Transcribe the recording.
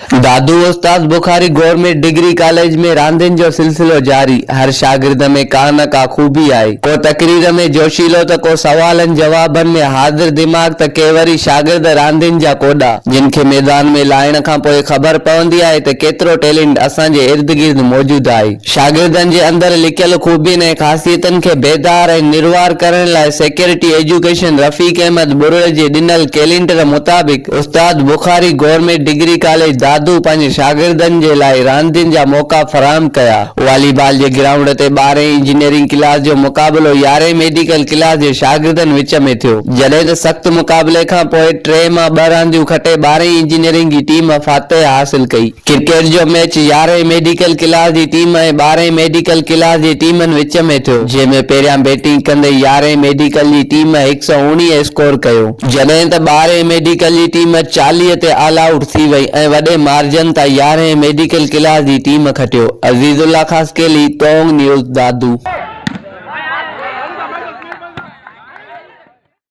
دادو استاد Bukhari government degree college ۾ راندين جو سلسلو جاري، هر شاگرد ۾ ڪا نه ڪا خوبي آهي، ڪو تقرير ۾ جوشيلو ته ڪو سوالن جوابن ۾ حاضر دماغ ته ڪي وري شاگرد راندين جا ڪوڏا، جن کي ميدان ۾ لاهڻ کان پوء خبر پوندي آهي ته ڪيترو ٽيلنٽ اسان جي ارد گرد موجود آهي. شاگردن جي اندر لڪيل خوبين ۽ خاصيتن کي بيدار ۽ نروار ڪرڻ لاء سيڪريٽري ايجوڪيشن رفيق احمد ٻرڙ جي ڏنل ڪئلينڊر مطابق استاد Bukhari government degree college Dadu پنهنجي شاگردن جي لاء راندين جا موقعا فراهم ڪيا. والي بال جي گرائونڊ تي ٻارهين انجنيئرنگ ڪلاس جو مقابلو يارهين ميڊيڪل ڪلاس جي شاگردن وچ ۾ ٿيو جڏهن ته سخت مقابلي کان پوء ٽي مان ٻه رانديون کٽي ٻارهين انجنيئرنگ جي ٽيم فاتح حاصل ڪئي. ڪرڪيٽ جو ميچ يارهين ميڊيڪل ڪلاس جي ٽيم ۽ ٻارهين ميڊيڪل ڪلاس جي ٽيمن وچ ۾ ٿيو، جنهن ۾ پهريان بيٽنگ ڪندي يارهين ميڊيڪل جي ٽيم 119 اسڪور ڪيو، جڏهن ته ٻارهين ميڊيڪل جي ٽيم 40 تي آل آئوٽ ٿي وئي ۽ وڏي مارجن تان يارهين ميڊيڪل ڪلاس جي ٽيم کٽيو. عزيز الله خاصخيلي، تونگ نيوز، دادو.